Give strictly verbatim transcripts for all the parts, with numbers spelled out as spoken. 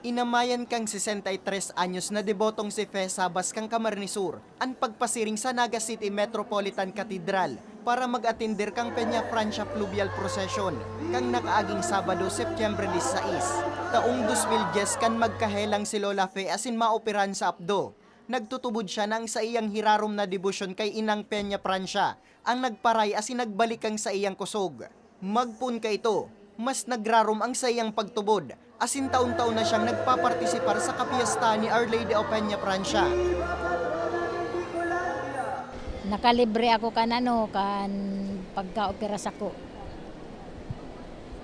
Inamayan kan sesenta y tres anyos na debotong si Fe Sabas kan Camarines Sur an pagpasiring sa Naga City Metropolitan Cathedral para mag-atender kan Peña Francia Fluvial Procession kan nakaaging Sabado, Setyembre disisais, taong dos mil dyes, kan magkahelang si Lola Fe asin maoperahan sa apdo. Nagtutubod siya na ang saiyang hirarom na debosyon kay Inang Peña Francia ang nagparay asin nagbalik kan saiyang kusog. Magpoon kaito, mas nagrarom ang saiyang pagtubod, asin taon-taon na siyang nagpapartisipar sa kapiyestahan ni Our Lady of Peña Francia. Nakalibre ako kan ano, kan pagkaopera sako.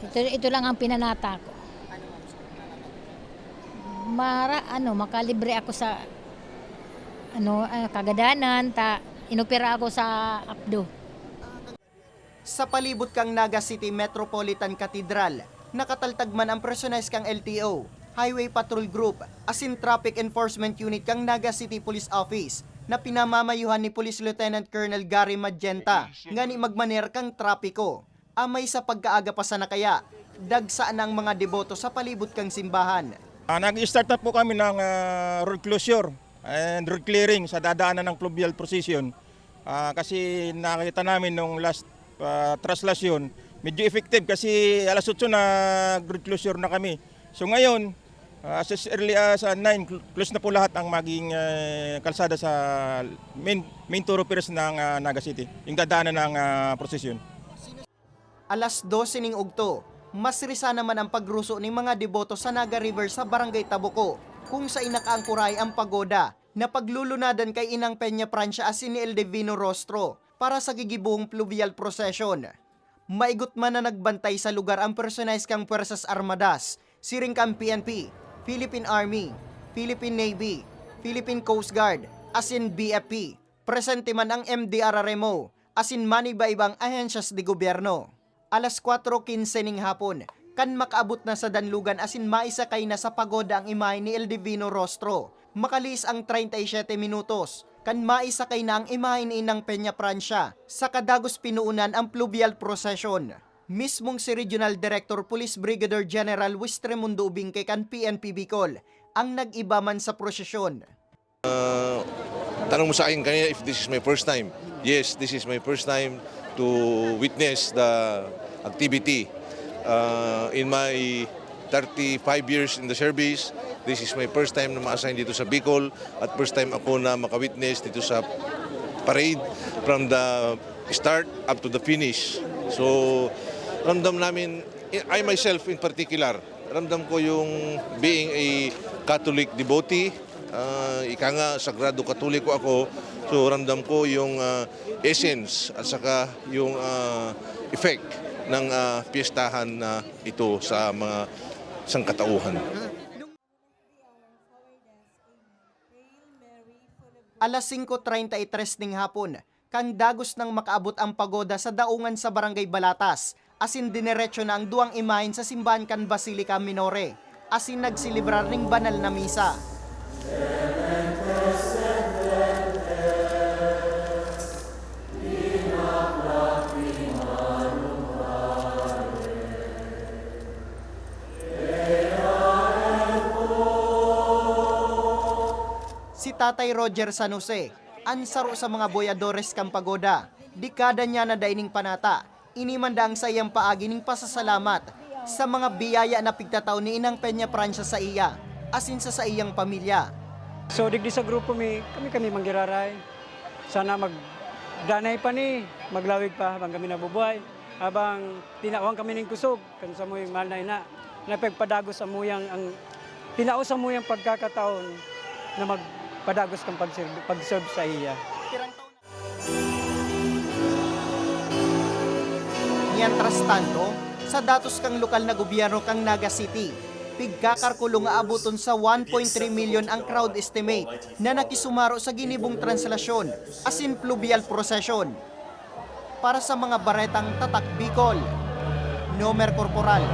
Ito, ito lang ang pinanata ko. Mara, ano, makalibre ako sa ano, ah, kagadanan, ta inopera ako sa apdo. Sa palibot kan Naga City Metropolitan Cathedral, nakataltag man ang personahe kan L T O, Highway Patrol Group, asin Traffic Enforcement Unit kan Naga City Police Office na pinamamayuhan ni Police Lieutenant Colonel Gary Magenta ngani magmaneher kan trapiko. Amay sa pagkaaga pa sana kaya, dagsa na ang mga deboto sa palibot kan simbahan. Ah, nag-start na po kami ng ah, road closure and road clearing sa dadaanan ng fluvial procession. Ah, kasi nakita namin nung last ah, traslasyon, medyo effective kasi alas otso na road closure na kami. So ngayon, ah, as early as ah, nine, cl- close na po lahat ang maging eh, kalsada sa main, main thoroughfares ng ah, Naga City, yung dadaanan ng ah, procession. Alas dose ning ugto, masirisa naman ang pagruso ning mga deboto sa Naga River sa Barangay Tabuco, kung sain nakaangkorahay ang pagoda na paglulunadan kay Inang Peña Francia asin ni El Divino Rostro para sa gigibohong fluvial procession. Maigot man na nagbantay sa lugar ang personahe kan Puwersas Armadas, siring kan P N P, Philippine Army, Philippine Navy, Philippine Coast Guard, asin B F P. Presente man ang M D R R M O asin maniba-ibang ahensyas de gobyerno. Alas kwatro quince ning hapon, kan makaabot na sa danlugan asin maisakay na sa pagoda ang imahe ni El Divino Rostro, makalihis ang treinta y siete minutos kan maisakay na ang imahe ni Inang Peña Francia sa kadagos pinoonan ang fluvial procession. Mismong si Regional Director Police Brigadier General Wis Tremundo Ubingke kan P N P Bicol ang nag-iba man sa prosesyon. Tanong mo sa akin kanina if this is my first time. Yes, this is my first time to witness the activity. Uh, in my thirty-five years in the service, this is my first time na ma-assign dito sa Bicol at first time ako na maka-witness dito sa parade from the start up to the finish. So, ramdam namin, I myself in particular, ramdam ko yung being a Catholic devotee, ah, ika nga, sagrado Katoliko ako, so ramdam ko yung ah, essence at saka yung ah, effect ng ah, piyestahan na ito sa mga sangkatauhan. Alas singko treinta y tres ning hapon, kan dagos nang makaabot ang pagoda sa daungan sa Barangay Balatas, asin dineretso na ang duwang imahen sa simbahan kan Basilica Minore, asin nagselebrar ning banal na misa. Si Tatay Roger San Jose, an saro sa mga boyadores kan pagoda, dekada niya na dai ning panata. Ini man daa ang saiyang paagi ning pasasalamat sa mga biyaya na pigtatao ni Inang Peña Francia saiya asin sa saiyang pamilya. So digdi sa grupo mi, kami-kami manggiraray. Sana magdanay pa ni, maglawig pa habang kami nabubuhay, habang tinawan kami ning kusog kan samoy mahal na ina, na pagpadagos sa muyang ang tinao sa muyang pagkakataon na magpadagos kan pag-serve, pag-serve sa iya. Mientras tanto, sa datos kan lokal na gobyerno kan Naga City, pigkakalkulo nga aboton sa one point three milyon ang crowd estimate na nakisumaro sa ginibong translasyon asin fluvial procession. Para sa mga baretang Tatak Bicol, Nomer Corporal.